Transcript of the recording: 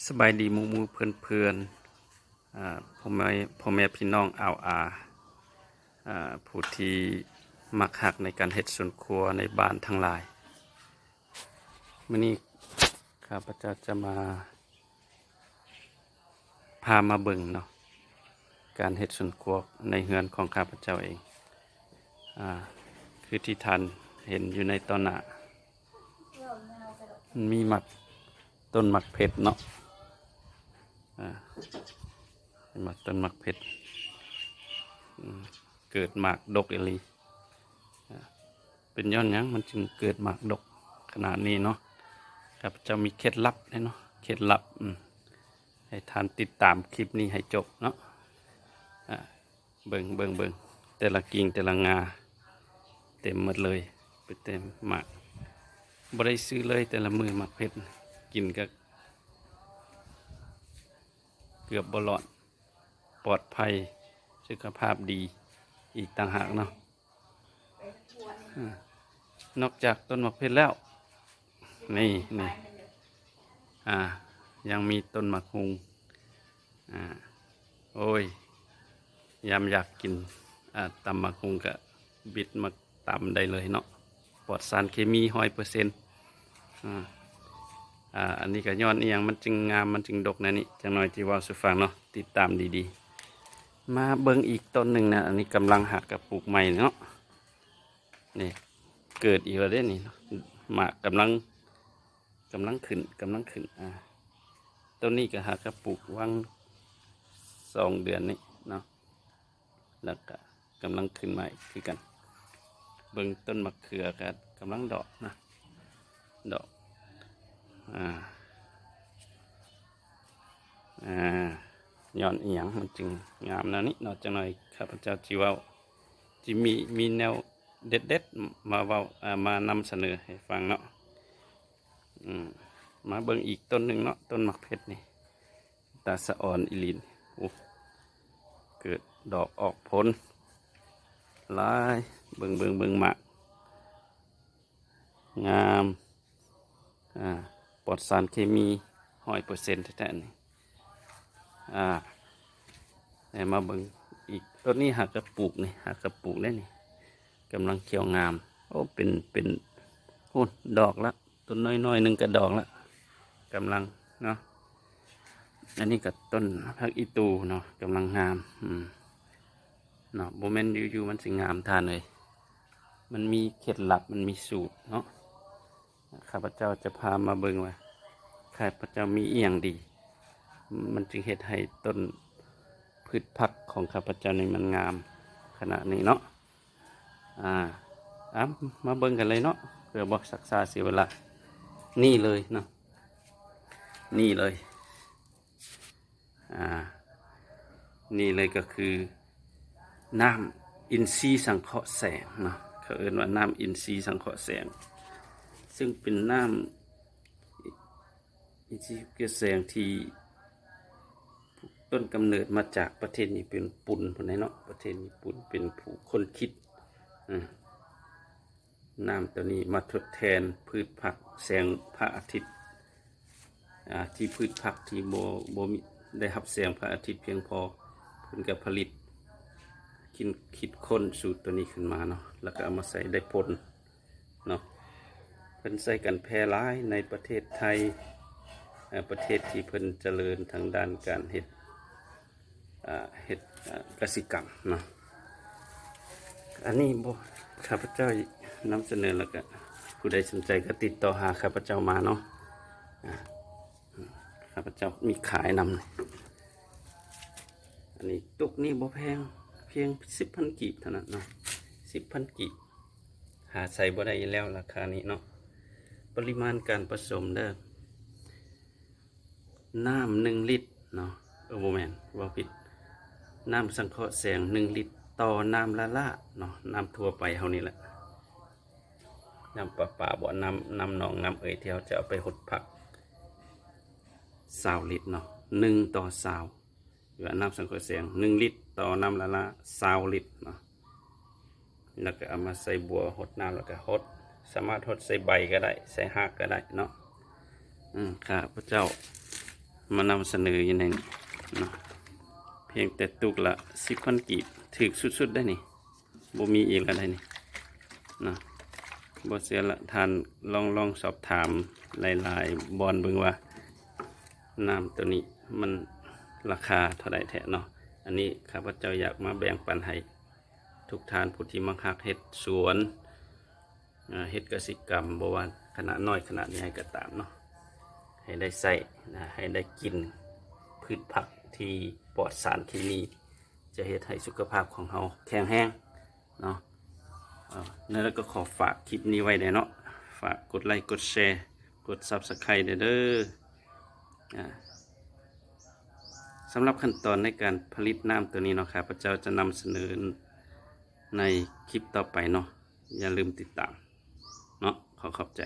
ສະບາຍດີໝູ່ໆເພື່ອນໆ ອາ ພໍ່ແມ່ ພໍ່ແມ່ພີ່ນ້ອງອາວອາ ອາ ຜູ້ທີ່ມັກຮັກໃນການເຮັດສວນຄົວໃນບ້ານທັງຫຼາຍ. ມື້ນີ້ຂ້າພະເຈົ້າຈະມາ ພາມາເບິ່ງເນາະ ການເຮັດສວນຄົວໃນເຮືອນຂອງຂ້າພະເຈົ້າເອງ. ອາ ຄືທີ່ທ່ານເຫັນຢູ່ໃນຕໍ່ໜ້າ ມີໝາກ ຕົ້ນໝາກເຜັດເນາະ. ອາ ເຫັນບໍ່? ຕົ້ນໝາກເຜັດ ອືມ ເກີດໝາກດົກອີ່ຫຼີ. ອາ ເປັນຍ້ອນຫຍັງມັນຈຶ່ງເກີດໝາກດົກຂະໜາດນີ້ເນາະ? ຂ້າພະເຈົ້າມີເຄັດລັບເດ້ເນາະ ເຄັດລັບ ອືມ ໃຫ້ທ່ານຕິດຕາມຄລິບນີ້ໃຫ້ຈົບເນາະ. ອາ ເບິ່ງ ເບິ່ງ ເບິ່ງ ແຕ່ລະກິ່ງແຕ່ລະງາ ເຕັມໝົດເລີຍ ໄປເຕັມໝາກ ບໍ່ໄດ້ຊື້ເລີຍແຕ່ລະມື້ໝາກເຜັດ ກິນກໍເກືອບບໍ່ລອດ ປອດໄພ ສຸຂະພາບດີອີກຕ່າງຫາກເນາະ. ອາ ນອກຈາກຕົ້ນໝາກເຜັດແລ້ວ ນີ້ ນີ້ ອາ ຍັງມີຕົ້ນໝາກຫຸ່ງ. ອາ ໂອ້ຍ ຍາມຢາກກິນ ອາ ຕຳໝາກຫຸ່ງກະບິດມາຕຳໄດ້ເລີຍເນາະ ປອດສານເຄມີຮ້ອຍເປີເຊັນ. ອາ ອາ ອັນນີ້ກະຍ້ອນອີ່ຫຍັງມັນຈຶ່ງງາມ ມັນຈຶ່ງດົກແນວນີ້ ຈັກໜ້ອຍຊິເວົ້າສູ່ຟັງເນາະ ຕິດຕາມດີໆ. ມາເບິ່ງອີກຕົ້ນໜຶ່ງນະ ອັນນີ້ກຳລັງຫາກະປູກໃໝ່ເນາະ. ນີ້ເກີດອີກແລ້ວເດ້ນີ້ເນາະ ໝາກກຳລັງ ກຳລັງຂຶ້ນ ກຳລັງຂຶ້ນ. ອາ ຕົ້ນນີ້ກໍຫາກະປູກຫວ່າງສອງເດືອນນີ້ເນາະ ແລ້ວກະກຳລັງຂຶ້ນໃໝ່ຄືກັນ. ເບິ່ງຕົ້ນໝາກເຂືອກໍກຳລັງດອກນະ ດອກ. ອາ ອາ ຍ້ອນອີ່ຫຍັງມັນຈຶ່ງງາມແນວນີ້ເນາະ? ຈັກໜ້ອຍຂ້າພະເຈົ້າຊິເວົ້າ ຊິມີ ມີແນວເດັດໆມາເວົ້າ ອາ ມານຳສະເໜີໃຫ້ຟັງເນາະ. ອືມ ມາເບິ່ງອີກຕົ້ນໜຶ່ງເນາະ ຕົ້ນໝາກເຜັດນີ້ ຕາສະອອນອີ່ຫຼີ. ໂອ້ ເກີດດອກອອກຜົນຫຼາຍ ເບິ່ງ ເບິ່ງ ເບິ່ງໝາກ ງາມ ອາ ປອດສານເຄມີຮ້ອຍເປີເຊັນແທ້ໆນີ້. ອາ ແລ້ວມາເບິ່ງອີກ ຕົ້ນນີ້ຫາກະປູກນີ້ ຫາກະປູກເດ້ນີ້ ກຳລັງຂຽວງາມ. ໂອ້ ເປັນ ເປັນ ໂອ້ ດອກລະ ຕົ້ນນ້ອຍໆໜຶ່ງກະດອກລະ ກຳລັງເນາະ. ອັນນີ້ກະຕົ້ນຜັກອີ່ຕູເນາະ ກຳລັງງາມ ອືມ ເນາະ ບໍ່ແມ່ນຢູ່ໆມັນຊິງາມທ່ານເອີຍ ມັນມີເຄັດລັບ ມັນມີສູດເນາະ. ຂ້າພະເຈົ້າຈະພາມາເບິ່ງວ່າ ຂ້າພະເຈົ້າມີອີ່ຫຍັງດີ ມັນຈຶ່ງເຮັດໃຫ້ຕົ້ນພືດຜັກຂອງຂ້າພະເຈົ້ານີ້ມັນງາມຂະໜາດນີ້ເນາະ. ອາ ອາ ມາເບິ່ງກັນເລີຍເນາະ ເພື່ອບໍ່ຊັກຊ້າເສຍເວລາ. ນີ້ເລີຍເນາະ ນີ້ເລີຍ ອາ ນີ້ເລີຍກໍຄືນ້ຳອິນຊີສັງເຄາະແສງເນາະ ເຂົາເອີ້ນວ່ານ້ຳອິນຊີສັງເຄາະແສງ ຊຶ່ງເປັນນ້ຳອິນຊີສັງເຄາະແສງທີ່ຕົ້ນກຳເນີດມາຈາກປະເທດຍີ່ປຸ່ນພຸ້ນແຫຼະເນາະ ປະເທດຍີ່ປຸ່ນເປັນຜູ້ຄົ້ນຄິດ ອາ ນ້ຳໂຕນີ້ມາທົດແທນພືດຜັກແສງພະອາທິດ ອາ ທີ່ພືດຜັກທີ່ບໍ່ ບໍ່ມີ ໄດ້ຮັບແສງພະອາທິດພຽງພໍ ເພິ່ນກໍຜະລິດ ຄິດ ຄິດຄົ້ນສູດໂຕນີ້ຂຶ້ນມາເນາະ ແລ້ວກໍເອົາມາໃສ່ໄດ້ຜົນເນາະ. ເພິ່ນໃຊ້ກັນແຜ່ຫຼາຍໃນປະເທດໄທ ເອີ ປະເທດທີ່ເພິ່ນຈະເລີນທາງດ້ານການເຮັດ ອາ ເຮັດ ອາ ກະສິກຳເນາະ. ອັນນີ້ບໍ່ ຂ້າພະເຈົ້ານຳສະເໜີ ແລ້ວກະຜູ້ໃດສົນໃຈກໍຕິດຕໍ່ຫາຂ້າພະເຈົ້າມາເນາະ ອາ ຂ້າພະເຈົ້າມີຂາຍນຳ. ອັນນີ້ຕຸກນີ້ບໍ່ແພງ ພຽງສິບພັນກີບເທົ່ານັ້ນເນາະ ສິບພັນກີບ ຫາໃຊ້ບໍ່ໄດ້ອີກແລ້ວລາຄານີ້ເນາະ. ປະລິມານການປະສົມເດີ ນ້ຳໜຶ່ງລິດເນາະ ເອີ ບໍ່ແມ່ນ ເວົ້າຜິດ ນ້ຳສັງເຄາະແສງໜຶ່ງລິດຕໍ່ນ້ຳລະລ້າເນາະ ນ້ຳທົ່ວໄປເຮົານີ້ແຫຼະ ນ້ຳປະປາບໍ ນ້ຳ ນ້ຳໜອງ ນ້ຳເອີ່ຍ ທີ່ເຮົາຈະເອົາໄປຫົດຜັກ ຊາວລິດເນາະ ໜຶ່ງຕໍ່ຊາວ ຫຼືວ່ານ້ຳສັງເຄາະແສງໜຶ່ງລິດຕໍ່ນ້ຳລະລ້າຊາວລິດເນາະ. ແລ້ວກໍເອົາມາໃສ່ບົວຫົດນ້ຳ ແລ້ວກໍຫົດ ສາມາດຫົດໃສ່ໃບກໍໄດ້ ໃສ່ຮາກກໍໄດ້ເນາະ. ອືມ ຂ້າພະເຈົ້າ ມານຳສະເໜີຢູ່ໃນນີ້ເນາະ ພຽງແຕ່ຕຸກລະສິບພັນກີບ ຖືກສຸດໆໄດ໋ນີ້ ບໍ່ມີອີກລະໄດ໋ນີ້ເນາະ. ບໍ່ເຊື່ອລະ ທ່ານລອງ ລອງສອບຖາມຫຼາຍໆບ່ອນເບິ່ງວ່າ ນ້ຳໂຕນີ້ມັນລາຄາເທົ່າໃດແທ້ເນາະ. ອັນນີ້ຂ້າພະເຈົ້າຢາກມາແບ່ງປັນໃຫ້ທຸກທ່ານຜູ້ທີ່ມັກຮັກເຮັດສວນ ເຮັດກະສິກຳ ບໍ່ວ່າຂະໜາດນ້ອຍຂະໜາດໃຫຍ່ກໍຕາມເນາະ ໃຫ້ໄດ້ໃຊ້ນະ ໃຫ້ໄດ້ກິນພືດຜັກທີ່ປອດສານເຄມີ ຈະເຮັດໃຫ້ສຸຂະພາບຂອງເຮົາແຂງແຮງເນາະ. ເອີ ແລ້ວກໍຂໍຝາກຄລິບນີ້ໄວ້ແດ່ເນາະ ຝາກກົດໄລ ກົດແຊ ກົດ Subscribe ແດ່ເດີ. ອາ ສຳລັບຂັ້ນຕອນໃນການຜະລິດນ້ຳໂຕນີ້ເນາະ ຂ້າພະເຈົ້າຈະນຳສະເໜີໃນຄລິບຕໍ່ໄປເນາະ ຢ່າລືມຕິດຕາມເນາະ. ຂໍຂອບໃຈ.